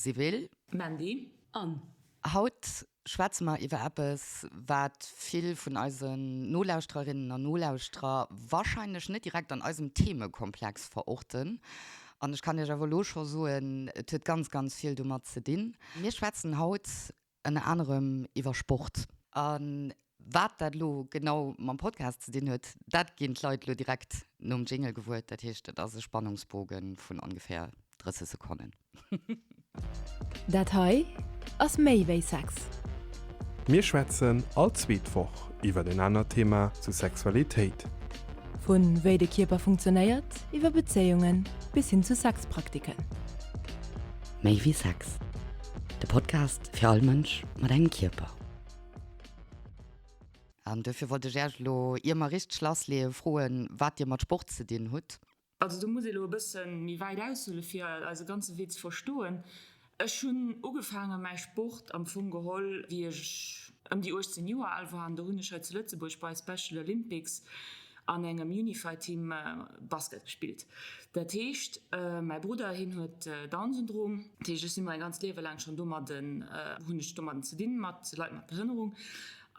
Sibylle. Mandy. Anne. Haut schwätze mer iwwer eppes, wat vill vun eisen Nolauschtererinnen an Nolauschterer warscheinlech net direkt an eisem Themekomplex verorten. An ech kann Iech awer elo scho soen, et huet ganz, ganz vill domat ze dinn. Mir schwätzen haut ënner anerem iwwer Sport. A wat dat elo genau mam Podcast ze dinn huet, dat ginn d'Leit elo direkt nom Jingle gewuer. Dat heescht, et ass e Spannungsboge vun ongeféier 30 Sekonnen. Dat hei ass méi wéi Sex. Mir schwätzen all zweet Woch iwwer en anert Thema zu Sexualitéit. Vu wéi de Kierper funktionéiert, iwwer Bezéiungen bis hin zu Sexpraktiken. Méi wéi Sex, de Podcast fir all Mënsch mat engem Kierper. An duerfir wollt ech Iech elo, ier mer richteg lassleeën, froen, wat Dir mat Sport ze dinn hutt. Also do muss ee lo e bësse méi wäit aushuele fir eise ganze Wee ze verstoen. Ech hunn ugefaange mäi Sport am Fong geholl wéi ech ëm déi 18 Joer al war an do hunn ech hei zu Lëtzebuerg bei Special Olympics an engem Unified Team Basket gespillt. Dat heescht mäi Brudder hien huet Down-Syndrom, dat heescht ech si mäi ganzt Liewe laang schonn domadden, hunn ech domadden ze dinn mat Leit mat Behënnerung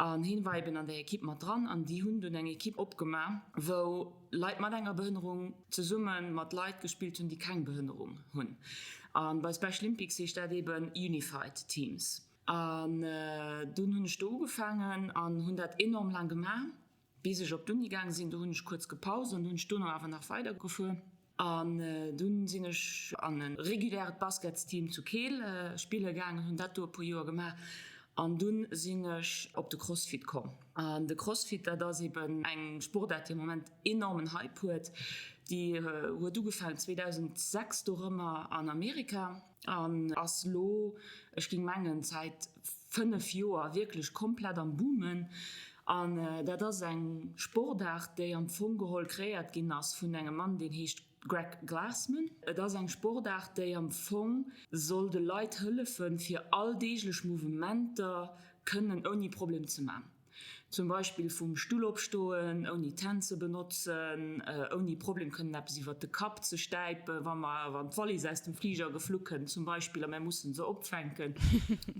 an hien war eben an där Ekipp mat dran an déi hunn dunn eng Ekipp opgemaach wou Leit mat enger Behënnerung zesumme mat Leit gespillt hunn, déi keng Behënnerung hunn. A bei Specialympics heescht dat eben Unified Teams. An dunn hunn ech do ugefaangen an hunn dat enorm laang gemaach, bis ech op d'Uni gaange sinn. Do hunn ech kuerz gepaust an hunn ech dono awer nach weidergefuer. An dunn sinn ech an e reguläret Basketsteam zu Keel spille gaangen, hunn dat do e puer Joer gemaach. An dunn sinn ech op de Crossfit komm. An de Crossfit, dat ass eben eng Sportaart, déi am Moment enormen Hype huet. Déi huet ugefaangen 2006 dorëmmer an Amerika an ass lo, ech géing mengen, säit 5 Joer wierklech komplett am Boomen. An dat ass eng Sportaart, déi am Fong geholl kreéiert ginn ass vun engem Mann, deen heescht Greg Glassman, Et ass eng Sportaart, déi am Fong soll de Leit hëllefen, fir alldeeglech Mouvementer kënnen ouni Problem ze man. Zum Beispill vum Stull opstoen, ouni d'Hänn ze benotzen, ouni Problem kënnen eppes iwwert de Kapp ze stäipen, wa mer, wann d'Wallis aus dem Fliger geflu kënnt zum Beispill a mär mussen se opfänken,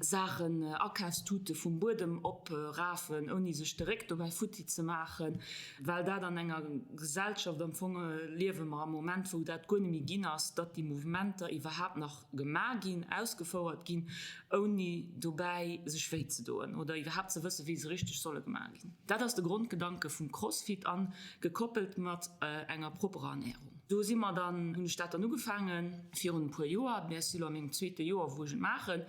Saachen, Akafstute vum Buedem oprafen, ouni sech de Réck dobäi futti ze maachen. Well dat an enger Gesellschaft am Fong liewe mer am Moment, wou dat guer net méi ginn ass, datt déi Mouvementer iwwerhaapt nach gemaach ginn, ausgefouert ginn, ouni dobäi sech wéi ze doen oder iwwerhaapt ze wëssen, wéi se richteg solle gemaach ginn. Dat ass de Grondgedanke vum Crossfit a gekoppelt mat enger propperer Ernährung. Do si mer dann, hunn ech dat dann ugefaange virun e puer Joer, mä ech si lo a mengem zweete Joer, wou ech et maachen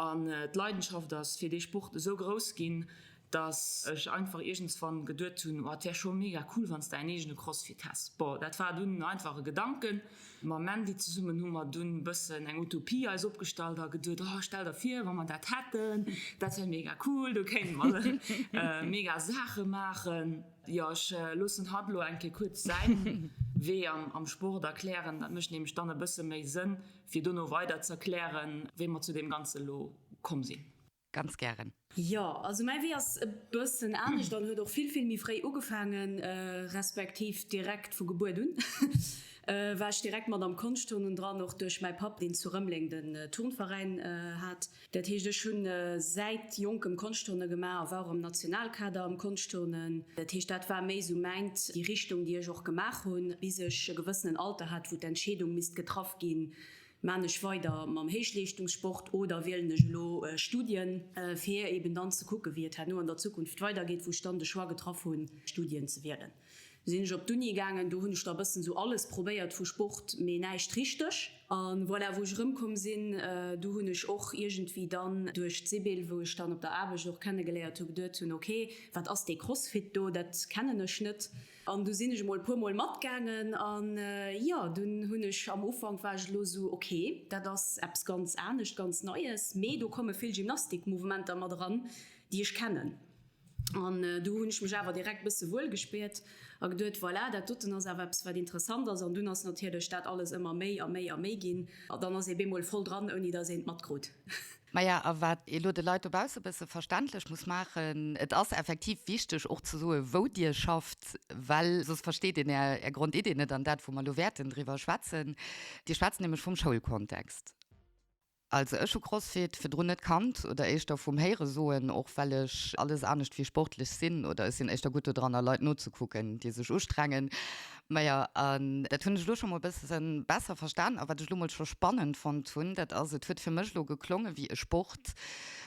an d'Leidenschaft ass fir dee Sport esou grouss ginn, dass ech einfach iergendswann geduet hunn, oh et wär scho mega cool wann s de däin eegene Crossfit häss. Bon, dat war dunn einfach e Gedanken. Mam Mandy zesummen hu mer dunn e bëssen eng Utopie eis opgestallt a geduet, oh stell der vir wa mer dat hätten, dat wär mega cool, do kéinte mer mega Saache maachen. Jo, ech loossen hatt elo eng Kéier kuerz säin Wee am Sport erklären, dat mécht nämlech dann e bësse méi Sënn fir dono weider z'erklären, wéi mer zu deem Ganze elo komm sinn. Ganz gären. Jo, also mäi Wee ass e bëssen anescht an huet och vill, vill méi fréi ugefaangen, respektiv direkt vu Gebuert un war ech direkt mat am Konschtturnen dran, och duerch mäi Papp, deen zu Rëmeleng den Turnveräin hat. Dat heescht, ech hunn säit jonkem Konschtturne gemaach a war och am Nationalkader am Konschtturnen. Dat heescht, dat war méi esou mäint, déi Richtung, déi ech och gemaach hunn, bis ech e gewëssenen Alter hat, wou d'Entscheedung misst getraff ginn, Maan ech weider mam Héichleeschtungssport oder wielen ech elo Studien, fir eben dann ze kucken, wéi et herno an der Zukunft weidergeet, wou ech dann de Choix getraff hunn, Studien ze wielen. Du sinn ech op d'Uni gaangen, do hunn ech da e bëssen esou alles probéiert vu Sport, mee näischt richteg. A voilà, wou ech erëmkomm sinn, du hunn ech och iergendwéi dann duerch d'Sibylle, wou ech dann op der Aarbecht och kennegeléiert hu, geduet hunn, ok, wat ass dee Crossfit do, dat kennen ech net. An du sinn ech emol e puer mol matgaangen an jo, dunn hunn ech, am Ufank war ech elo esou, ok, dat ass eppes ganz anescht, ganz Neies, mee do komme vill Gymnastikmouvementer mat eran, déi ech kennen. An du hunn ech mech awer direkt bësse wuel gespiert a geduet, voilà, dat doten ass awer eppes, wat interessant ass. An dunn ass natierlech dat alles ëmmer méi a méi a méi ginn a dann ass ee bemol voll dran, ouni datt een et matkrut. Maja, a wat ee lo de Leit dobausse bësse verständlech muss maachen, et ass effektiv wichteg och ze soen, wou Dir schafft, well soss versteet een Är, Är Grondidee net an dat, wou mer elo wäerten driwwer schwätzen. Dir schwätzt nämlech vum Schoulkontext. Also ech hu Crossfit virdrun net kannt oder éischter vum Héiere soen, och well ech alles anescht wéi sportlech sinn oder ech sinn éischter gutt dodranner Leit nozekucken déi sech ustrengen. Majo an dat hunn ech elo scho mol bësse besser verstan a wat ech elo mol scho spannend fonnt hunn, dat ass, et huet fir mech elo geklonge wéi e Sport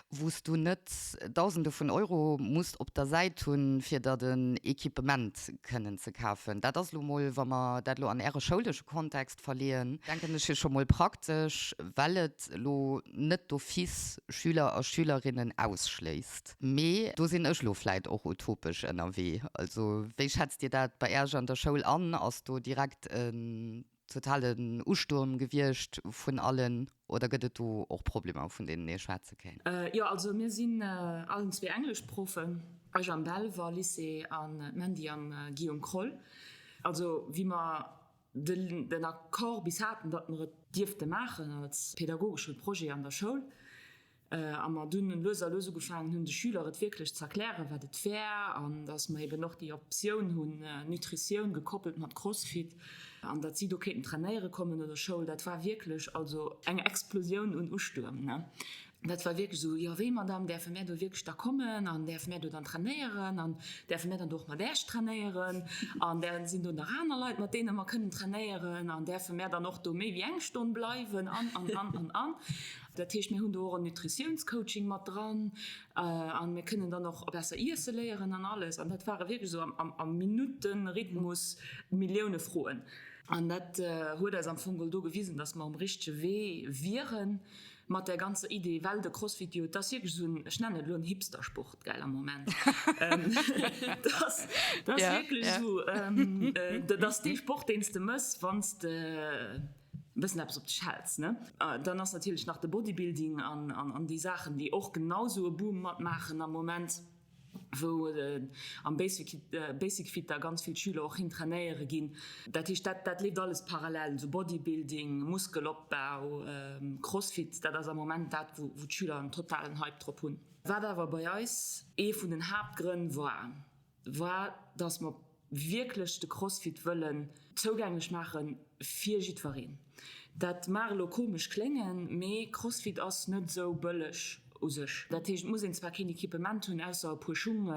wou s du net Dausende vun Euro muss op der Säit hunn fir der den Equipement kënnen ze kafen. Dat ass elo mol, wa mer dat elo an äre schoulesche Kontext verleeën, denken ech, jo scho mol praktesch, well et elo net d'office Schüler a Schülerinnen ausschléisst. Mee do sinn ech elo vläit och utopesch ënnerwee. Also wéi schätzt Dir dat bei Äerch an der Schoul an? Ass do direkt en totalen Ustuerm gewiescht vun allen oder gëtt et do och Problemer, vun deenen ee schwätze kéint? Jo, also mir sinn allen zwee Engleschproffen, ech am Belval Lycée an d'Mandy am Guillaume Kroll. Also wéi mer den Accord bis haten, datt mer et dierfte maachen als pädagogesche Projet an der Schoul, a mer dunn lues a lues ugefaangen hunn, de Schüler et wierklech ze erklären, wat et wär, an datt mer eben och déi Optioun hunn, Nutritioun gekoppelt mat Crossfit, an datt si do kéinten trainéiere kommen no der Schoul, dat war wierklech also eng Explosioun un Ustuerm. Dat war wierklech esou, Jo, wéi, Madame, däerfe mär do wierklech da kommen an däerfe mär do dann trainéieren an däerfe mär dann do och mat Äech trainéieren an däer sinn do nach aner Leit, mat deene mer kënnen trainéieren an däerfe mär dann och do méi wéi eng Stonn bleiwen an, an, an, an, an. Dat heescht, mir hunn do och en Nutritiounscoaching mat dran an mir kënnen dann och besser iesse léieren an alles. An dat ware wierklech esou am Minutten-Rhythmus Millioune Froen. An dat huet eis am Fong geholl do gewisen, dass mer um richtege Wee wieren. Mat där ganzer Idee, well de Crossfit jo, et ass wierklech esou en, ech nennen et elo en Hipstersport, gell, am Moment. Dat ass, dat ass wierklech esou, dat ass dee Sport, deen s de mëss, wann s de e bëssen eppes op dech häls, ne? Dann ass natierlech nach de Bodybuilding an, an déi Saachen, déi och genau esou e Boom matmaachen am Moment. wou am Basic Fit da ganz vill Schüler och hin trainéiere ginn. Dat heescht, dat dat leeft alles parallel, esou Bodybuilding, Muskelopbau, Crossfit, dat ass am Moment dat, wou wou d'Schüler en totalen Hype drop hunn. Wat awer bei eis ee vun den Haaptgrënn war, war, dass mer wierklech de Crossfit wëllen zougänglech maache fir jiddwereen. Dat mag elo komesch kléngen, mee Crossfit ass net esou bëlleg u sech. Dat heescht, et muss een zwar keen Equipement hunn, ausser e puer Schung,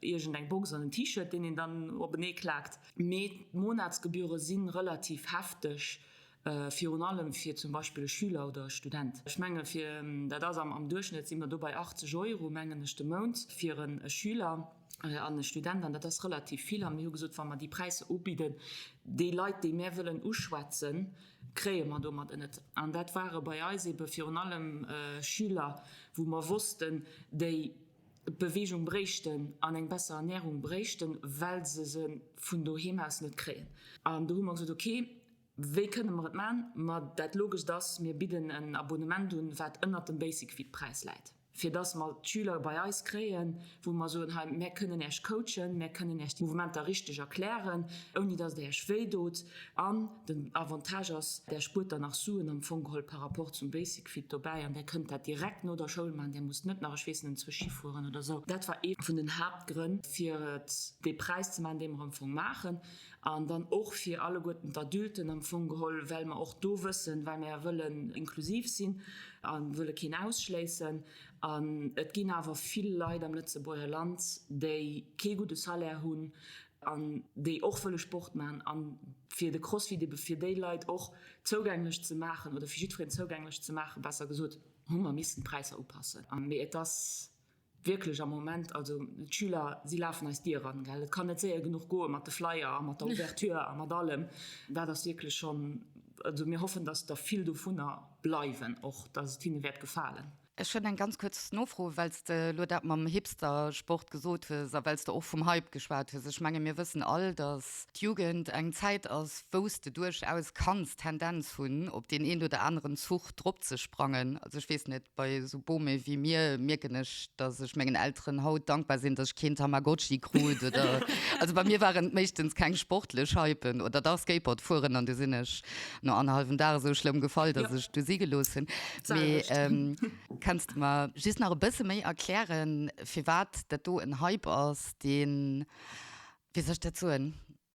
iergend eng Box an en T-Shirt, deen een dann openee klaakt, mee d'Monatsgebühre si relativ hefteg, virun allem fir zum Beispill e Schüler oder e Student. Ech menge fir, dat ass am Duerchschnëtt si mer do bei 80 Euro, mengen ech, de Mount fir e Schüler. an e Student, an dat ass relativ vill, a mir hu gesot, wa mer déi Präisser ubidden, déi Leit, déi mär wëllen uschwätzen, kréie mer domadder net. An dat ware bei eis ebe virun allem Schüler, wou mer wossten, déi Beweegung bréichten an eng besser Ernährung bréichten, well se se vun doheem aus net kréien. An do hu mer gesot, okay, wéi kënne mer et man? Ma dat Logescht ass, mir bidden en Abonnement un, wat ënnert dem Basic-Fit-Präis läit. fir dass mer d'Schüler bei eis kréien, wou mer soen, hei, mär kënnen Äech coachen, mär kënnen Äech d'Mouvementer richteg erklären, ouni dass et Äech wéi dot. An den Avantage ass, Där spuert dann nach Suen am Fong geholl par rapport zum Basic Fit dobäi an Där kënnt dat direkt no der Schoul maachen, Där musst net nach, ech weess net, enzwousch Schi fueren oder esou. Dat war ee vun den Haaptgrënn, fir et dee Präis ze maachen, dee mer am Fong maachen. An dann och fir alleguerten d'Adulten am Fong geholl, well mer och do wëssen, well mer wëllen inklusiv sinn a wëlle keen ausschléissen. An et ginn awer vill Leit am Lëtzebuerger Land, déi kee gudde Salaire hunn an déi och wëlle Sport maachen. A fir de Crossfit ebe fir déi Leit och zougänglech ze maachen, oder fir jiddwereen zougänglech ze maachen, besser gesot, hu mer missen d'Präisser upassen. Mee et ass Wierklech am Moment, also d'Schüler, si lafen eis d'Dier eran, gell. Et kann net séier genuch goe mat de Flyer a mat der Ouverture a mat allem. Dat ass wierklech schonn, also mir hoffen, dass der vill dovunner bleiwen och, dass et hinne wäert gefalen. Ech hunn eng ganz kuerz Nofro, well s de elo dat mam Hipster-Sport gesot hues a well s de och vum Hype geschwat hues. Ech menge mir wëssen all, dass d'Jugend eng Zäit ass, wou s de duerchaus kanns d'Tendenz hunn, op deen een oder aneren Zuch dropzesprangen. Also ech weess net, Bei esou Bome wéi mir mierken ech, dass ech mengen Elteren haut dankbar sinn, dass ech keen Tamagotchi krut oder, also bei mir waren et meeschtens keng sportlech Hypen oder dach Skateboard fueren an du sinn ech no annerhallwem Dag esou schlëmm gefall, dass ech du si gelooss hunn. Mee kanns de mer just nach e bësse méi erklären, firwat dat do en Hype ass, deen, wéi soll ech dat soen?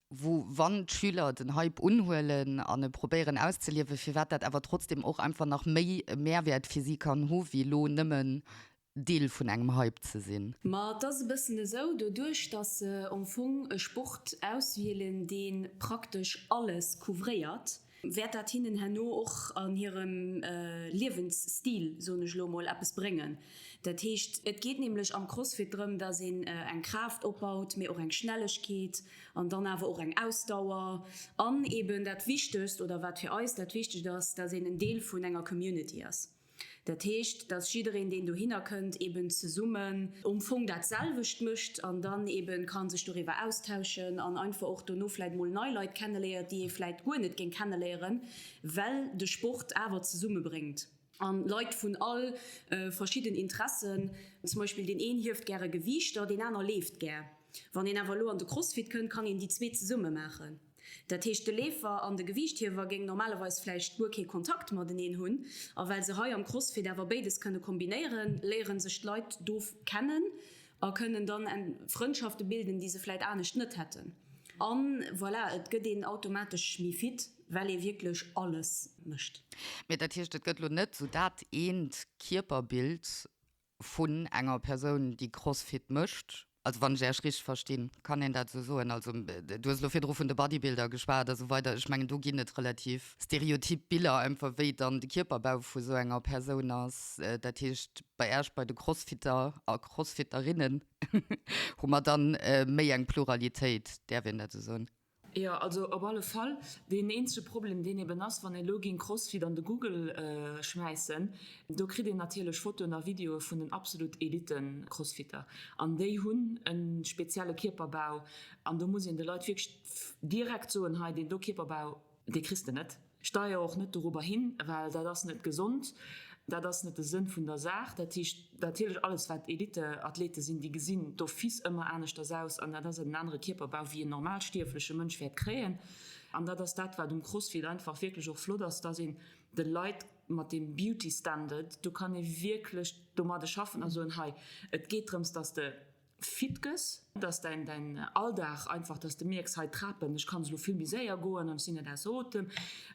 wou wann d'Schüler den Hype unhuelen an e probéieren auszeliewen, firwat dat awer trotzdem och einfach nach méi e Mehrwert fir si kann hu wéi elo nëmmen Deel vun engem Hype ze sinn. Ma et ass e bëssen esou, doduerch datt se am Fong e Sport auswielen, dee praktesch alles couvréiert, wäert dat hinnen herno och an hirem Liewensstil, soen ech elo emol, eppes bréngen. Dat heescht, et geet nämlech am Crossfit drëm, datt een eng Kraaft opbaut, mee och eng Schnellegkeet an dann awer och eng Ausdauer an eben dat Wichtegst, oder wat fir eis dat Wichtegt ass, datt een en Deel vun enger Community ass. Dat heescht, dass jiddereen, deen dohinner kënnt, eben zesummen um Fong dat selwecht mécht an dann eben ka sech doriwwer austauschen an einfach och dono vläit mol nei Leit kenneléiert, déi ee vläit guer net géing kenneléieren, well de Sport awer zesummebréngt. An Leit vun all verschidden Interessen, zum Beispill deen een hieft gäre Gewiichter, deen aner leeft gär. Wann een awer elo an de Crossfit kënnt, kann een déi zwee zesumme maachen. Dat heescht, de Leefer an de Gewiichthiewer géing normalerweis vläicht guer kee Kontakt mateneen hunn. A well se hei am Crossfit awer béides kënne kombinéieren, léiere sech d'Leit do kennen a kënnen dann Frëndschafte bilden, déi se vläicht anescht net hätten. A voilà, et gëtt een automatesch méi fit, well ee wierklech alles mécht. Mee dat heescht, et gëtt elo net esou dat eent Kierperbild, vun enger Persoun, déi Crossfit mécht, also wann ech Äech richteg verstinn, kann een dat esou soen? Also du hues elo virdru vun de Bodybuilder geschwat a sou weider, ech mengen do ginn et relativ stereotyp Biller einfach, wéi dann de Kierperbau vu sou enger Persoun ass. Dat heescht bei Äech, bei de Crossfitter a Crossfitterinnen hu mer dann méi eng Pluralitéit, däerf een dat esou soen? Jo, also op alle Fall. Deen eenzege Problem, deen eben ass, wann een elo géing Crossfit an de Google schmäissen, do kritt een natierlech Fotoen a Videoe vun den absolut Elite-Crossfitter. An déi hunn e spezielle Kierperbau. An do muss een de Leit wierklech direkt soen, hei, deen do Kierperbau, dee kriss de net. Steier och net dorobber hin, well dat ass net gesond, dat ass net de Sënn vun der Saach. Dat heescht natierlech, alles wat Eliteathlete sinn, déi gesinn d'office ëmmer aneschters aus an dat ass en anere Kierperbau wéi en normal stierfleche Mënsch wäert kréien. An dat ass dat, wat um Crossfit einfach wierklech och flott ass, dass een de Leit mat deem Beauty Standard, do kann ee wierklech domadde schaffen a soen, hei, et geet drëms, dass de fit gëss, dass däin däin Alldag einfach, dass de mierks, hei d'Trapen, ech kann se elo vill méi séier goen an ech sinn net ausser Otem,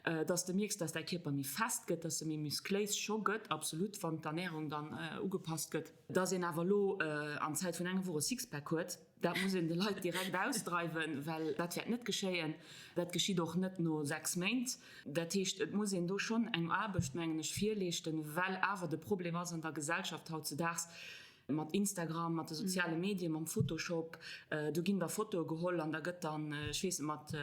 dass de mierks, dass däi Kierper méi fest gëtt, dass e méi muscléis scho gëtt, absolut, wann d'Ernärung dann ugepasst gëtt. Dass een awer elo an Zäit vun enger Woch e Sixpack huet, dat muss een de Leit direkt ausdreiwen, well dat wäert net geschéien. Dat geschitt och net no 6 Méint. Dat heescht, et muss een do schonn eng Aarbecht, mengen ech, virleeschten, well awer de Problem ass an der Gesellschaft hautzedaags, Mat Instagram, mat de soziale Medien, mam Photoshop, do ginn da Fotoe geholl an da gëtt dann, ech weess net, mat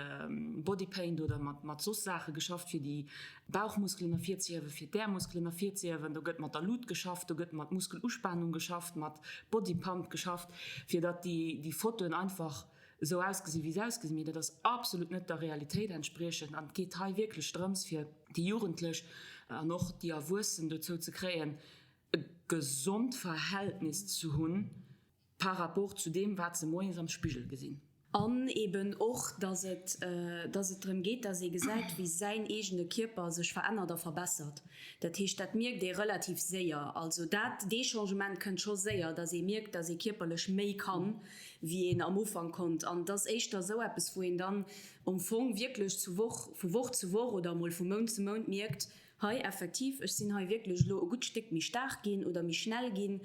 Bodypaint oder mat mat soss Saache geschafft, fir déi Bauchmuskelen ervirzehiewen, fir d'Äermuskelen ervirzehiewen. Do gëtt mat der Lut geschafft, do gëtt mat Muskeluspanung geschafft, mat Bodypump geschafft, fir datt déi déi Fotoen einfach esou ausgesinn, wéi se ausgesinn. Mee dat ass absolut net der Realitéit entspriechend an et geet hei wierklech drëms, fir déi Jugendlech an och déi Erwuessen dozou ze kréien, e gesond Verhältnis ze hunn par rapport zu deem, wat se moies am Spigel gesinn. An eben och, dass et, dass et drëm geet, dass ee gesäit, wéi säin eegene Kierper sech verännert a verbessert. Dat heescht, dat mierkt ee relativ séier. Also dat, dee Changement kënnt scho séier, dass ee mierkt, dass ee kierperlech méi kann, wéi een am Ufank konnt. An et ass éischter esou eppes, wou een dann am Fong wierklech zu Woch, vu Woch zu Woch oder emol vu Mount zu Mount mierkt, Hei, effektiv, ech sinn hei wierklech elo e gutt Stéck méi staark ginn oder méi schnell ginn.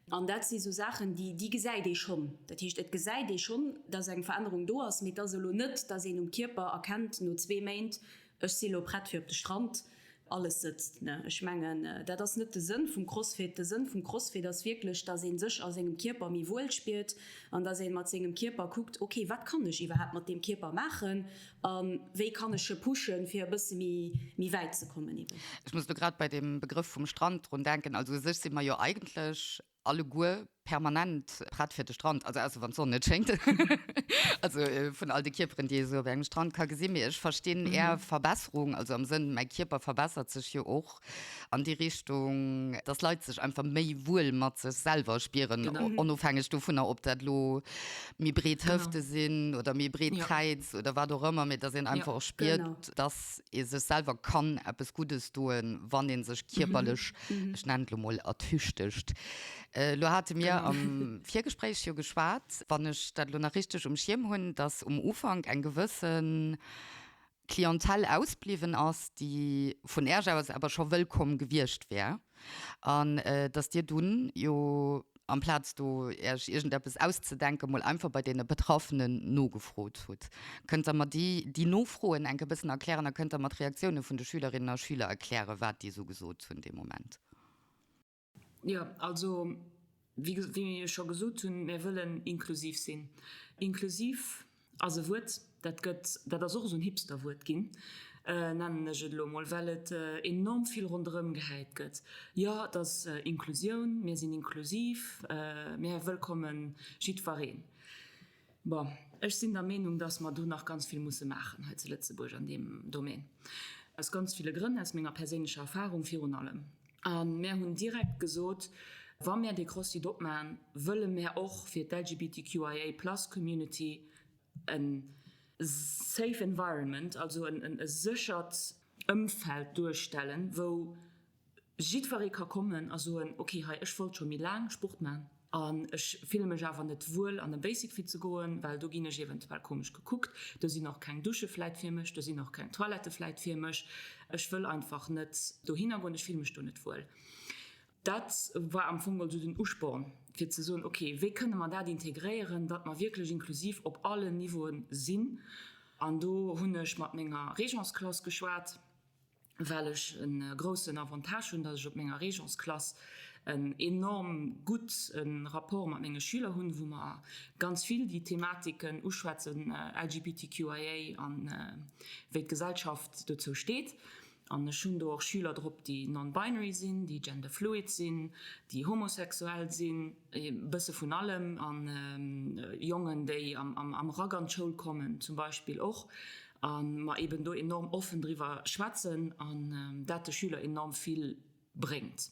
An dat si sou Saachen, déi, déi gesäit ee schonn. Dat heescht, et gesäit ee schonn, dass eng Verännerung do ass, mee et ass elo net, dass een um Kierper erkennt no zwee Méint, ech si elo prett fir op de Strand, alles sëtzt. Ne, ech mengen, dat ass net de Sënn vum Crossfit. De Sënn vum Crossfit ass wierklech, dass ee sech a sengem Kierper méi wuel spiert an dass ee mat sengem Kierper kuckt, okay, wat kann ech iwwerhaapt mat deem Kierper maachen? A wéi kann ech e pushen, fir e bësse méi, méi wäit ze kommen eben? Ech muss elo grad bei deem Begrëff vum Strand drun denken. Also u sech si mer jo eigentlech alleguer permanent prett fir de Strand, also ausser wann d'Sonn net schéngt, also vun all de Kierperen, déi ee sou op engem Strand ka gesinn. Mee ech verstinn Är Verbesserung, also am Sënn, mäi Kierper verbessert sech jo och an déi Richtung, dass Leit sech einfach méi wuel mat sech selwer spieren, onofhängeg dovunner, ob dat elo méi breet Hëfte sinn oder méi breet Kräiz oder wat och ëmmer, mee dass een einfach och spiert, dass ee sech selwer kann eppes Guddes doen, wann ee sech kierperlech, ech nennen et elo mol, ertüchtegt. Elo hate mir. mir am Virgespréich jo geschwat, wann ech dat elo nach richteg um Schierm hunn, dass um Ufank eng gewësse Clientèle ausbliwwen ass, déi vun Äerch aus awer scho wëllkomm gewiescht wär, an dass Dir dunn jo, amplaz do Äerch iergendeppes auszedenken, mol einfach bei deene Betraffenen nogefrot hutt. Kënnt Der mer déi, déi Nofroen enk e bëssen erklären a kënnt Der mer d'Reaktioune vun de Schülerinnen a Schüler erklären, wat déi esou gesot hunn dee Moment? Jo, also wéi mir jo scho gesot hunn, mir wëllen inklusiv sinn. Inklusiv ass e Wuert, dat gëtt, dat ass och esou en Hipster-Wuert ginn, nennen ech et elo emol, well et enorm vill ronderëm gehäit gëtt. Jo, et ass Inklusioun, mir sinn inklusiv, mir wëllkomme jiddwereen. Bon, ech sinn der Meenung, dass mer do nach ganz vill musse maachen hei zu Lëtzebuerg an deem Domaine. Aus ganz ville Grënn, aus menger perséinlecher Erfahrung virun allem. A mär hunn direkt gesot, wa mär dee CrossFit opmachen, wëlle mär och fir d'LGBTQIA plus Community e safe environment, also e séchert Ëmfeld duerstellen, wou Jiddweree ka kommen a soen, ok, hei, ech wollt scho méi laang Sport man an ech fille mech awer net wuel an e Basic Fit ze goen, well do ginn ech eventuell komesch gekuckt, do sinn och keng Dusche vläit fir mech, do sinn och keng Toilettë vläit fir mech, ech wëll einfach net dohinner goen, ech fille mech do net wuel. Dat war am Fong also den Usporn, fir ze soen, ok, wéi kënne mer dat integréieren, datt mer wierklech inklusiv op allen Niveauen sinn. An do hunn ech mat menger Régence-Klass geschwat. well ech e groussen Avantage hunn, datt ech op menger Régence-Klass en enorm gutt Rapport mat menge Schüler hunn, wou mer ganz vill déi Thematiken uschwätzen, LGBTQIA an wéi d'Gesellschaft dozou steet. An ech hunn do och Schüler drop, déi non-binary sinn, déi gender-fluid sinn, déi homosexuell sinn, e bësse vun allem, an Jongen, déi am Rack an d'Schoul kommen zum Beispill och. A mer eben do enorm offen driwwer schwätzen an dat de Schüler enorm vill bréngt.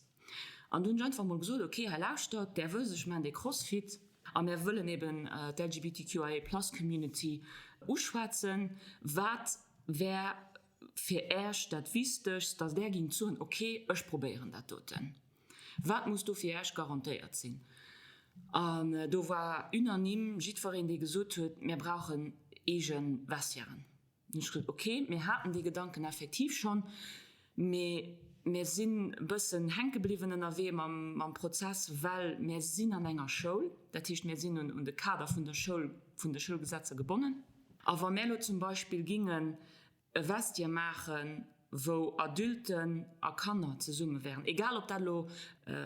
An du hunn ech einfach mol gesot, ok, hei lauschtert, där wësst, ech maachen dee Crossfit a mär wëllen eben d'LGBTQIA plus Community uschwätzen. Wat wär fir Äech dat Wichtegst, datt där gingt soen, ok, ech probéieren dat doten? Wat muss do fir Äech garantéiert sinn? An do war unanime jiddwereen, dee gesot huet, Mir brauchen eege Vestiairen. Hunn ech gesot, Okay, mir haten dee Gedanken effektiv schonn, mee mir sinn e bëssen hänke bliwwen ënnerwee mam Prozess, well mir sinn an enger Schoul. Dat heescht, mir sinn un de Kader vun der Schoul, vun de Schoulgesetzer gebonnen. A wa mir elo zum Beispill gingen e Vestiaire maachen, wou Adulten a Kanner zesumme wären, egal ob dat elo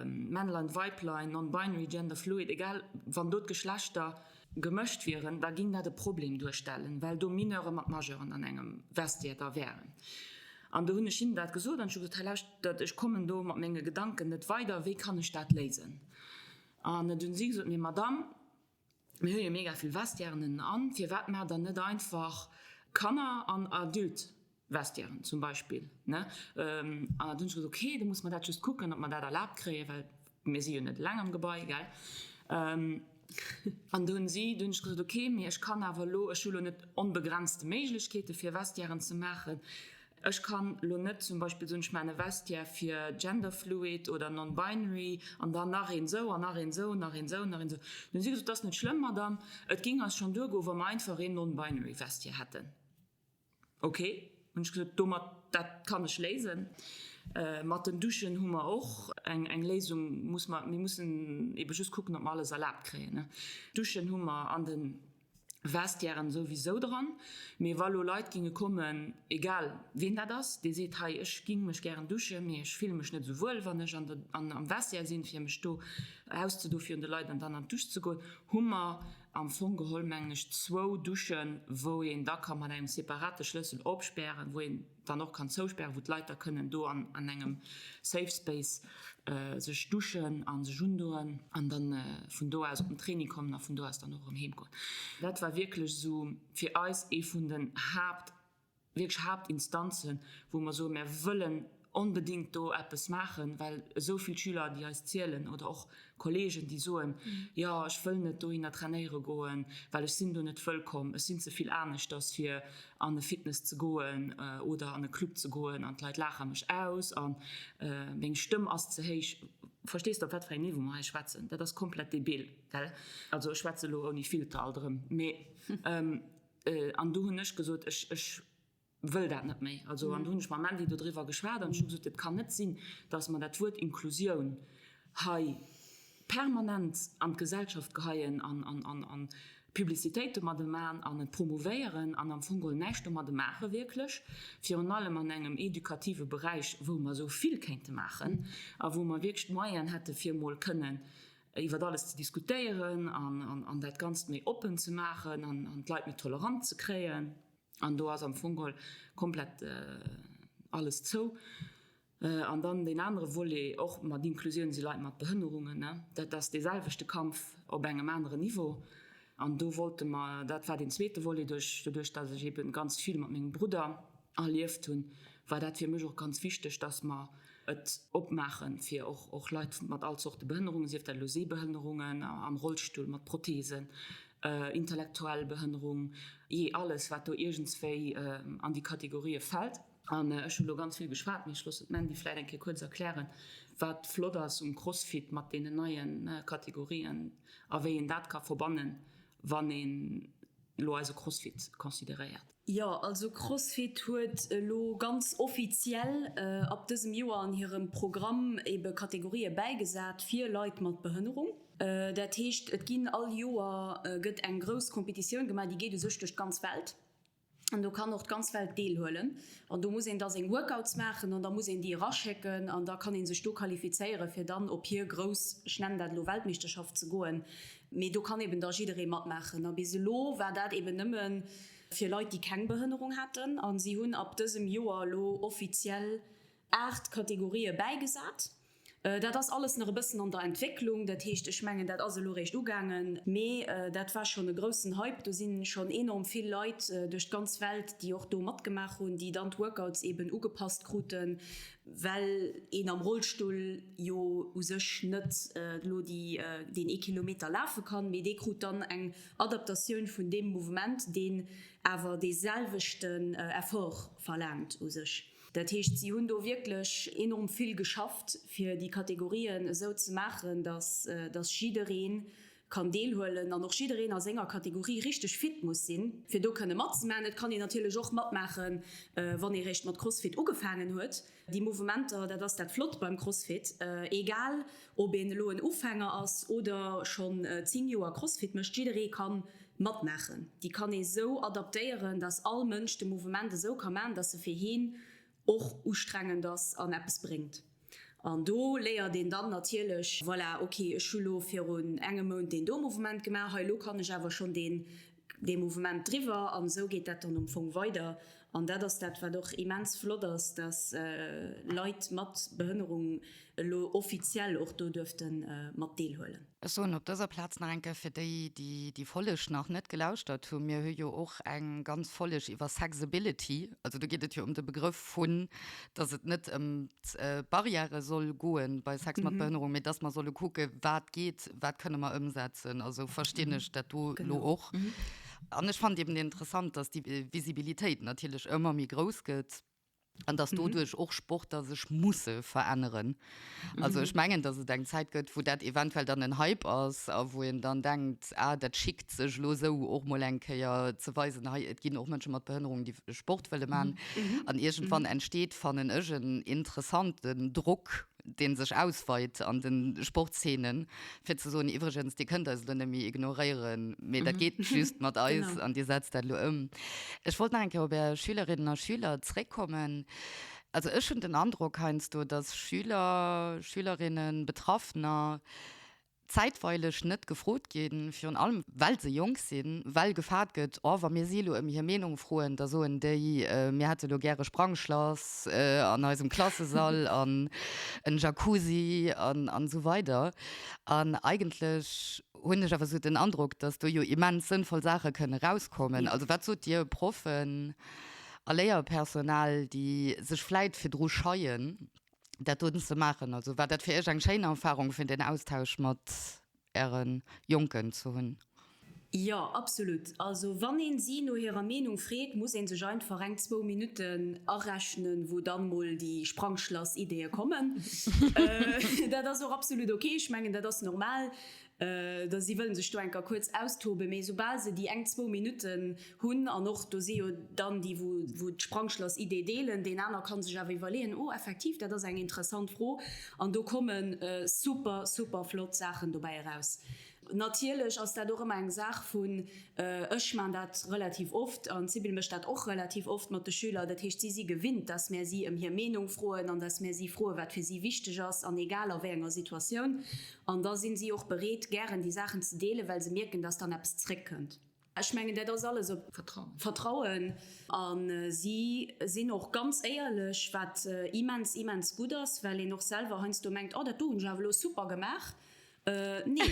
Männlein, Weiblein, non-binary, gender fluid, egal, wann do d'Geschlechter gemëscht wieren, da ging dat e Problem duerstellen, well do Mineure mat Majeuren an engem Vestiaire da wären. An do hunn ech hinnen dat gesot an ech hu gesot, hei lauschtert, ech kommen do mat menge Gedanken net weider, wéi kann ech dat léisen? An et hunn si gesot, mee Madame, Mir hu jo mega vill Vestiairen ënnen an, firwat maacht der net einfach Kanner an Adult-Vestiairen zum Beispill, ne? An dann hunn ech gesot, okay, da muss mer dat just kucken, ob mer dat erlaabt kréien, well mir si jo net eleng am Gebai, gell? An do hunn si, do hunn ech gesot, okay, mee ech kann awer elo, ech hu lo net onbegrenzte Méiglechkeete fir Vestiairen ze maachen. Ech kann lo net zum Beispill soen, ech maachen e Vestiaire fir genderfluid oder non-binary an dann nach een esou an nach een esou, nach een esou, nach een esou. Dann hu si gesot, dat ass net schlëmm, Madame, et géing eis schonn duergoen, wa mer einfach een non-binary Vestiaire hätten. Ok, hunn ech gesot, domat, dat kann ech léisen. Mat den Duschen hu mer och eng eng Léisung, muss mer, mir mussen ebe just kucken, ob mer alles erlaabt kréien. Duschen hu mer an den. Vestiairen souwisou dran, mee wa lo Leit ginge kommen, egal ween dat ass, dee seet, hei ech ging mech gären duschen, mee ech fille mech net esou wuel wann ech an der an am Vestiaire sinn, fir mech do auszedo virun de Leit an dann an d'Dusch ze goen, hu mer am Fong geholl mengen ech zwou Duschen, wou een da ka mat engem separate Schlëssel opspären, wou een dann och kann zouspären, wou d'Leit da kënnen do an an engem Safe Space sech duschen a sech undoen an dann vun do aus op den Training kommen a vun do aus dann och erëm heem goen. Dat war wierklech esou fir eis ee vun den Haapt, wierklech Haaptinstanzen, wou mer soen, mär wëllen onbedéngt do eppes maachen, well esou vill Schüler, déi eis zielen oder och Kollegen, déi soen, jo ech wëll net dohinner trainéiere goen, well ech sinn do net wëllkomm, ech sinn ze vill aneschters fir an e Fitness ze goen oder an e Club ze goen an d'Leit laache mech aus a meng Stëmm ass ze héich. Verstees de op wat fir engem Niveau mer hei schwätzen? Dat ass komplett debil, gell? Also ech schwätze elo ouni Filter alt erëm, mee an do hunn ech gesot, ech, ech wëll dat net méi. Also an do hunn ech mam Mandy dodriwwer geschwat an ech hu gesot, et kann net sinn, datt mer dat Wuert Inklusioun hei permanent an d'Gesellschaft geheien an, an, an, an Publicitéit domadde man an et promouvéieren an am Fong geholl näischt domadde maache wierklech, virun allem an engem edukative Beräich, wou mer esou vill kéinte maachen a wou mer wierklech d'Moyenen hätte fir emol kënnen iwwer alles ze diskutéieren an, an dat Ganzt méi oppen ze maachen an, an d'Leit méi tolerant ze kréien. An do ass am Fong geholl komplett alles zou. An dann deen anere Volet, och mat Inklusioun, si Leit mat Behënnerungen. Dat ass dee selwechte Kampf op engem aneren Niveau. An do wollte mer, dat war deen zweete Volet, duerch, doduerch datt ech eebe ganz vill mat mengem Brudder erlieft hunn, war dat fir mech och ganz wichteg, datt mer et opmaache fir och, och Leit mat all Zorte Behënnerungen, sief dat elo Sehbehënnerungen, am Rollstull, mat Protheesen, intellektuell Behënnerung, jee alles wat do iergendswéi an déi Kategorië fält. An ech hu lo ganz vill geschwat, mee ech loossen d'Mandy vläit eng Kéier kuerz erklären, wat flott ass um Crossfit mat deenen neie Kategorien a wéi een dat ka verbannen, wann een elo eise Crossfit consideréiert. Jo, also Crossfit huet elo ganz offiziell ab dësem Joer an hirem Programm ebe Kategorië bäigesat fir Leit mat Behënnerung. Dat heescht, et ginn all Joer gëtt eng grouss Competitioun gemaach, déi geet u sech duerch d'ganz Welt. An do kann och d'ganz Welt deelhuelen. An do muss een da seng Workouts maachen an da muss een déi eraschécken an da kann ee sech do qualifizéieren, fir dann op hir grouss, ech nennen dat elo Weltmeeschterschaft ze goen. Mee do kann eben da jidderee matmaachen. A bis elo war dat eben nëmme fir Leit, déi keng Behënnerung haten. A si hunn ab dësem Joer elo offiziell 8 Kategorië bäigesat. Dat ass alles nach e bëssen an der Entwécklung, dat heescht, ech mengen, dat ass elo réischt ugaangen, mee dat war schonn e groussen Hype. Do si schonn enorm vill Leit duerch d'ganz Welt, déi och do matgemaach hunn, déi dann d'Workouts eeben ugepasst kruten, well een am Rollstull jo u sech net elo déi deen ee Kilometer lafe kann, mee dee krut dann eng Adaptatioun vun deem Mouvement, deen awer dee selwechten Effort verlaangt u sech. Dat heescht, si hunn do wierklech enorm vill geschafft, fir déi Kategorien esou ze maachen, dass, dass jidderee kann deelhuelen an och jiddereen a senger Kategorie richteg fit muss sinn, fir do kënne matzemaachen. Et kann een natierlech och matmaachen, wann ee réischt mat Crossfit ugefaangen huet. Déi Mouvementer, dat ass dat Flott beim Crossfit, egal ob een elo en Ufänger ass oder schonn 10 Joer Crossfit mécht, jidderee ka Matmaachen. Déi kann ee sou adaptéieren, dass all Mënsch de Mouvement esou ka maachen, dass e fir heen och ustrengend ass an eppes bréngt. An do léiert een dann natierlech, voilà, ok, ech hu lo virun engem Mount deen do Mouvement gemaach, hei lo kann ech awer schonn deen dee Mouvement driwwer. An esou geet dat dann am Fong weider. An dat ass dat, wat och immens flott ass, dass Leit mat Behënnerung elo offiziell och do duerfte mat deelhuelen. Ech soen op dëser Plaz nach eng Kéier fir déi, déi déi Folleg nach net gelauschtert hunn, Mir hu jo och eng ganz Folleg iwwer Sexability. Also do geet et jo ëm de Begrëff vun, dass et net ëm d'Barrièrë soll goen bei Sex mat Behënnerung, mee dass mer solle kucke wat geet, wat kënne mer ëmsetzen. Also verstinn ech dat do elo och. An ech fannen eben interessant, dass déi Visibilitéit natierlech ëmmer méi grouss gëtt. An dass doduerch och Sportler sech musse veränneren. Also ech mengen, dass et eng Zäit gëtt, wou dat eventuell dann en Hype ass a wou een dann denkt, ah, dat schickt sech elo esou och mol eng Kéier ze weisen, hei, et ginn och Mënsche mat Behënnerung, déi Sport wëlle maachen. An iergendwann entsteet, fannen ech, en interessanten Drock, dee sech ausweit an de Sportszenen, fir ze soen, iwwregens, Dir kënnt eis elo net méi ignoréieren, mee dat geet just mat eis an Dir setzt dat elo ëm. Ech wollt nach eng Kéier op Är Schülerinnen a Schüler zréckkommen. Also ech hunn den Androck heiansdo, dass Schüler, Schülerinnen, Betraffener zäitweileg net gefrot ginn, virun allem well se jonk sinn, well gefaart gëtt, oh wa mir si elo ëm hir Meenung froen, da soen déi, mir hätte elo gäre Sprangschlass an eisem Klassesall an en Jacuzzi an an esou weider. An eigentlech hunn ech awer esou den Androck, datt do jo immens sënnvoll Saache kënne rauskommen. Also wat sot Dir Proffen a Léierpersonal, déi sech vläit virdru scheien, dat doten ze maachen? Also war dat fir Iech eng schéin Erfahrung fir den Austausch mat Äre Jonken ze hunn? Jo, absolut. Also wann een si no hirer Meenung freet, muss een sech einfach eng, zwou Minutten arechnen, wou dann mol déi Sprangschlass-Ideeë kommen. Dat ass och absolut ok, ech mengen dat ass normal, da si wëllen sech do enker kuerz austoben, mee soubal se déi eng, zwou Minutten hunn, an och do si jo dann déi wou wou d'Sprangschlass-Idee deelen, deen aner kann sech awer iwwerleeën, oh effektiv, dat ass eng interessant Fro, an do komme super, super flott Saachen dobäi eraus. Natierlech ass dat och ëmmer eng Saach vun, ech man dat relativ oft an d'Sybil mécht dat och relativ oft mat de Schüler, dat heescht si si gewinnt, dass mär si ëm hir Meenung froen an dass mär si froen, wat fir si wichteg ass an egal a wéi enger Situatioun. An da sinn si och bereet, gären déi Saachen ze deelen, well se mierken, dass dann eppes zréckkënnt. Ech mengen, dat ass alles op Vertrauen. A si sinn och ganz éierlech, wat immens, immens gutt ass, well een och selwer heiansdo mengt, Oh, dat do hunn ech awer elo super gemaach. Nee,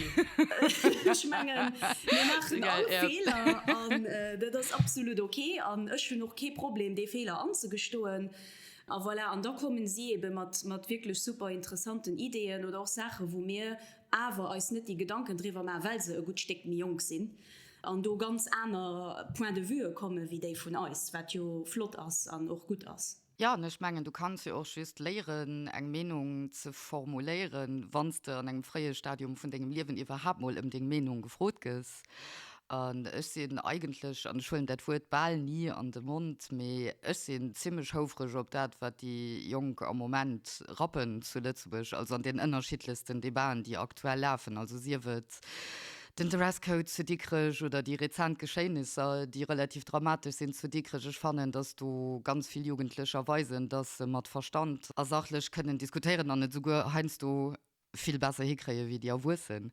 ech mengen, mir maachen all Feeler an dat ass absolut ok. An ech hunn och kee Problem, dee Feeler anzegestoen. A voilà, an da kommen si ebe mat wierklech super interessanten Ideeën oder och Saachen, wou mir awer eis net déi Gedanken driwwer maachen, well se e gutt Stéck méi jonk sinn an do ganz aner Point de vueë komme wéi déi vun eis, wat jo flott ass an och gutt ass. Jo, an ech mengen, du kanns jo och just léieren, eng Meenung ze formuléieren, wann s de an engem fréie Stadium vun dengem Liewen iwwerhaapt mol ëm deng Meenung gefrot gëss. An ech sinn eigentlech, an ech huelen dat Wuert bal ni an de Mond, mee ech sinn zimlech houfreg op dat, wat déi Jonk am Moment rappen zu Lëtzebuerg, also an den ënnerschiddlechsten Debaten, déi aktuell lafen, also sief et den Dresscode zu Dikrech oder déi rezent Geschéinisser, déi relativ dramatesch sinn zu Dikrech. Ech fannen, datt do ganz vill Jugendlecher weisen, datt se mat Verstand a sachlech kënnen diskutéieren an et esouguer heiansdo vill besser hikréie wéi déi Erwuessen.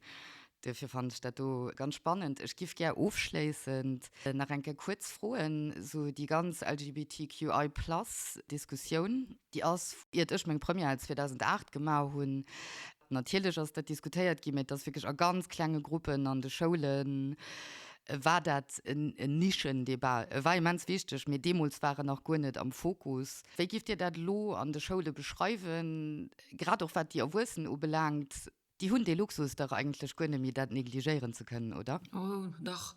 Duerfir fannen ech dat do ganz spannend. Ech giff gär ofschléissend nach eng Kéier kuerz froen, sou déi ganz LGBTQI plus Diskussioun, déi ass, iert ech meng Première 2008 gemaach hunn, natierlech ass dat diskutéiert ginn, mä et ass wierklech a ganz klenge Gruppen an de Schoulen war dat en Nischendebat. E war immens wichteg, mee deemools war en nach guer net am Fokus. Wéi gifft Dir dat elo an de Schoule beschreiwen? Grad och wat déi Erwuessen ubelaangt, déi hunn dee Luxus dach eigentlech guer net méi, dat negligéieren ze kënnen, oder? Oh, dach.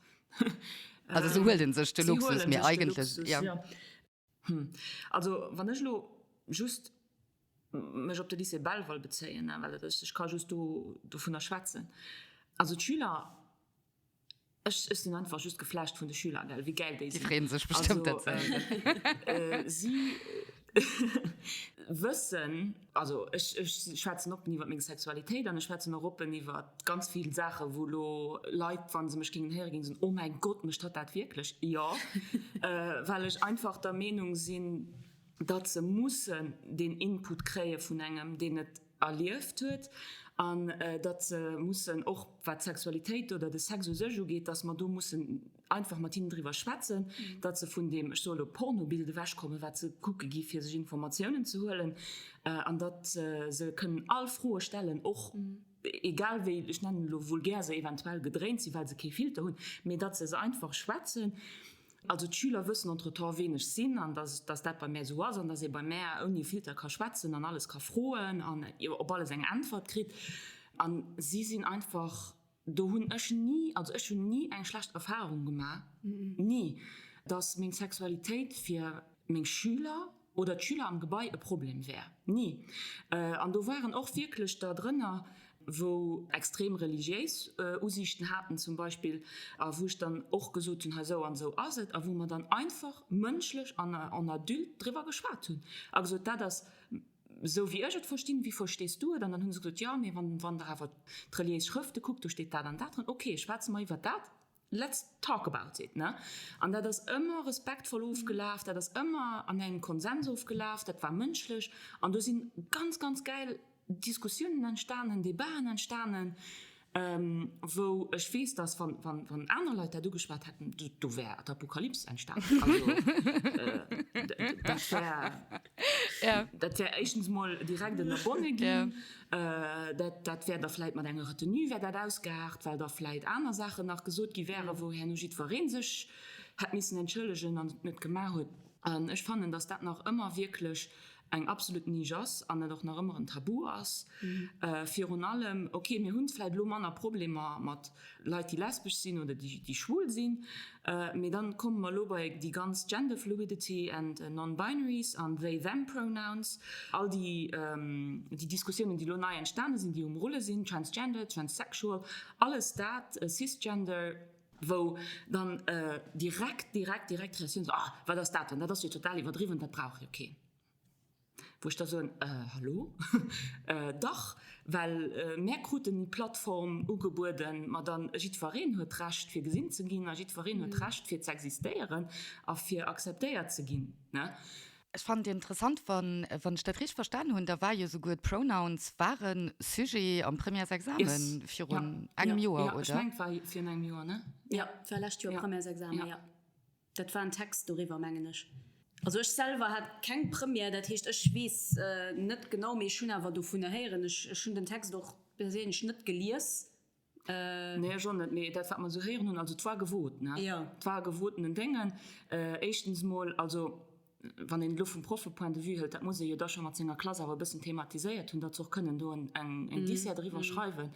Also se huelen sech de Luxus, mee eigentlech, jo. Hm, also wann ech elo just mech op de Lycée Belval bezéien, well ech ka just do dovunner schwätzen, also d'Schüler, Ech sinn einfach just geflasht vun de Schüler, gell, wéi gäil déi sinn. Déi freeën sech bestëmmt dat ze héieren. Si wëssen, also ech schwätzen oppen iwwer meng Sexualitéit an ech schwätzen och oppen iwwer ganz vill Saachen, wou elo Leit, wa se mech géingen héieren, géingen soen, oh mäin Gott, mécht hatt dat wierklech? Jo, well ech einfach der Meenung sinn, datt se mussen deen Input kréie vun engem, deen et erlieft huet an datt se mussen, och wat d'Sexualitéit oder de Sex u sech ugeet, datt mer do mussen einfach mat hinnen driwwer schwätzen, datt se vun deem, ech soe lo, Pornobild ewechkommen, wat se kucke gi fir sech Informatiounen ze huelen, an datt se kënnen all Froe stellen, och egal wéi, ech nennen elo vulgär, se eventuell gedréint sinn, well se kee Filter hunn, mee datt se se einfach schwätzen. Also d'Schüler wëssen entretemps ween ech sinn an dass dass dat bei mär esou ass an dass ee bei mär ouni Filter ka schwätzen an alles ka froen an op alles eng Äntwert kritt. An si sinn einfach, do hunn ech ni, also ech hunn ni eng schlecht Erfahrung gemaach, ni, dass meng Sexualitéit fir meng Schüler oder d'Schüler am Gebai e Problem wär. Ni. An do waren och wierklech der drënner, wou extrem religiéis Usiichten haten zum Beispill, a wou ech dann och gesot hunn, hei esou an esou ass et, a wou mer dann einfach mënschlech an en adulte driwwer geschwat hunn a gesot, dat ass esou wéi ech et verstinn, wéi verstees du et? An dann hu se gesot, jo, mee wann wann Der awer d'reliéis Schrëfte kuckt, do steet dat an dat dran. Okay, schwätze mer iwwer dat. Let's talk about it, ne? An dat ass ëmmer respektvoll ofgelaf, dat ass ëmmer an engem Konsens ofgelaf, dat war mënschlech an do si ganz, ganz gäil Diskussiounen entstanen, Debaten entstanen, wou ech weess, dass wann, wann, wann aner Leit dat ugeschwat hätten, do, do wär d'Apokalyps entstanen. Also, dat wär, dat wär éischtens mol direkt ënnerbonne ginn. Dat, dat wär da vläit mat enger Retenue wär dat ausgeaart, well da vläit aner Saachen nach gesot gi wären, wou herno jiddweree sech hätt missen entschëllegen an et net gemaach huet. An ech fannen, dass dat nach ëmmer wierklech. eng absolut Nisch ass an et och nach ëmmer en Tabu ass. Virun allem, ok, mir hunn vläit elo manner Problemer mat Leit, déi lesbesch sinn oder déi schwul sinn, mee dann komme mer elo bei déi ganz Gender Fluidity and Non-Binaries an they them Pronouns, all déi Diskussiounen, déi elo nei entstane sinn, déi um Rulle sinn, Transgender, Transsexual, alles dat, Cisgender. Wou dann direkt, direkt, direkt d'Reaktioun ass, Ah, wat ass dat dann? Dat ass jo total iwwerdriwwen, dat brauch jo keen. Wou ech da soen, Hallo? Dach, well mär kruten déi Plattform ugebueden, ma dann, jiddwereen huet d'Recht fir gesinn ze ginn a jiddwereen huet d'Recht fir z'existéieren a fir akzeptéiert ze ginn, ne? Ech fannen et interessant, wann wann ech dat richteg verstan hunn, da war jo souguer d'Pronouns ware Sujet am Premièresexamen virun engem Joer, oder? Jo, ech mengen et war virun engem Joer, ne? Jo, et war lescht Joer Premièresexamen, jo. Dat war en Text doriwwer, mengen ech. Also ech selwer hat keng Première, dat heescht ech weess net genau, mee ech hunn awer dovunner héieren. Ech hunn den Text och perséinlech net gelies. Nee, ech och net, mee dat wat mer esou héieren hunn, also 't war gewot, ne? Jo. 't war e gewotenen Déngen. Éischtens emol, also wann een et elo vum Proffe-Point de vue hëlt, dat muss ee jo da scho mat senger Klass awer e bëssen thematiséiert hunn, datt se och kënnen do eng Dissert eriwwer schreiwen